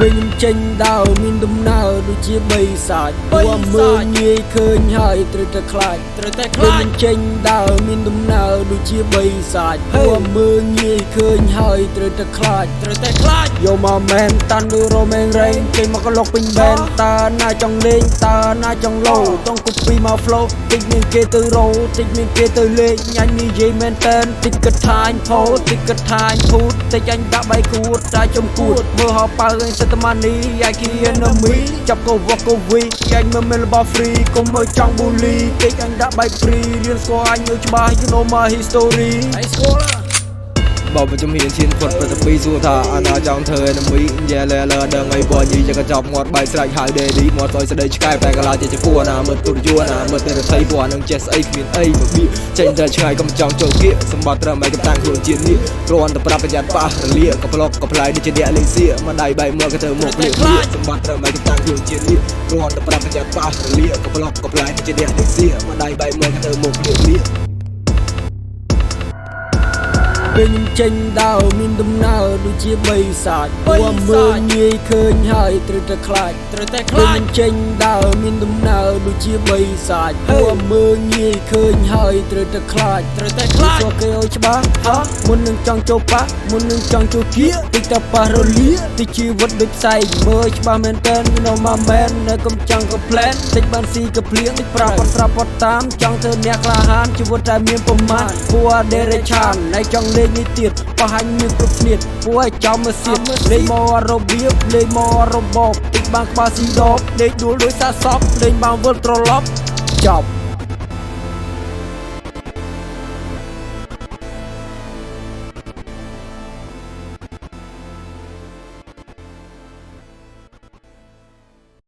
ពេលខ្ញុំចេញដើរមានដំណើរដូចជាបីសាច់ព្រោះមើលងាយឃើញហើយត្រូវតែខ្លាច ត្រូវតែ ពេល ខ្លាច ខ្ញុំចេញដើរមានដំណើរដូចជាបីសាច់ព្រោះមើលងាយឃើញហើយត្រូវតែខ្លាច ត្រូវតែខ្លាច យកមកមែនតាន់ដូចរមែងរែងចេញមកក៏លុកពេញបែនតើណាចង់លេងតើណាចង់លោចង់គូពីមក flow តិចមានគេទៅរោតិចមានគេទៅលេងញ៉ាញ់និយាយមែនតែនតិចគិតថាអញផោតិចគិតថាអញភូតតិចអញដាក់បៃគួតតែចំគួតមើលហោប៉ៅអញសិតម៉ានីអាយគី enemy ចាប់កវកវីអញមើលមានរបស់ free កុំមើលចង់ប៊ូលីតិចអញដាក់បៃព្រីរៀនស្គាល់អញមើលច្បាស់ you know my history ឯងស្គាល់ណា បើមកជំហានឈានផុតប្រតិពីសួរថាអាណាចង់ធ្វើ enemy យ៉ែលែលើដឹងអីបញីចឹងក៏ចប់មាត់បែកស្រែកហៅ daddy មាត់ស្អុយស្ដីឆ្កែតែកាឡាជាចំពោះណាមើលទូរយណាមើលតែរដ្ឋីព្រោះអានឹងចេះស្អីគ្មានអីមកបៀចេញតែឆ្ងាយកុំចង់ចូលគៀកសម្បត្តិត្រឹមឯកតាំងខ្លួនជានេះគ្រាន់តែប្រាប់ប្រយ័ត្នប៉ះរលាកប្លុកកប្លែដូចជាអ្នកលេងសៀមកដៃបែកមកក៏ធ្វើមកភ្លាភ្លាសម្បត្តិត្រឹមឯកតាំងខ្លួនជានេះគ្រាន់តែប្រាប់ប្រយ័ត្នប៉ះរលាកប្លុកកប្លែដូចជាអ្នកលេងសៀមកដៃបែកមកក៏ធ្វើមកភ្លាភ្លា ពេលខ្ញុំចេញដើរមានដំណើរដូចជាបីសាច់ព្រោះមើលងាយឃើញហើយត្រូវតែខ្លាច ត្រូវតែ ពេល ខ្លាច ខ្ញុំចេញដើរមានដំណើរដូចជាបីសាច់ព្រោះមើលងាយឃើញហើយត្រូវតែខ្លាច ត្រូវតែខ្លាច ស្គាល់គេឲ្យច្បាស់ហាមុននឹងចង់ចូលប៉ះមុននឹងចង់ចូលគៀតិចតែប៉ះរលាតិចជីវិតដូចផ្សែងមើលច្បាស់មែនតើ you know my man នៅកុំចង់ក៏ plan តិចបានស៊ីក៏ភ្លៀងតិចប្រាប់គាត់ស្រាប់គាត់តាមចង់ធ្វើអ្នកក្លាហានជីវិតតែមានប្រមាណពួកអដេរឆានណៃចង់លេងនេះទៀតប៉ះអញមានគ្រប់ស្នៀតពួកឲ្យចំមើលសៀតលេងមករបៀបលេងមករបបតិចបានក្បាលស៊ីដបលេងដួលដោយសាសពលេងបានវិលត្រឡប់ចប់។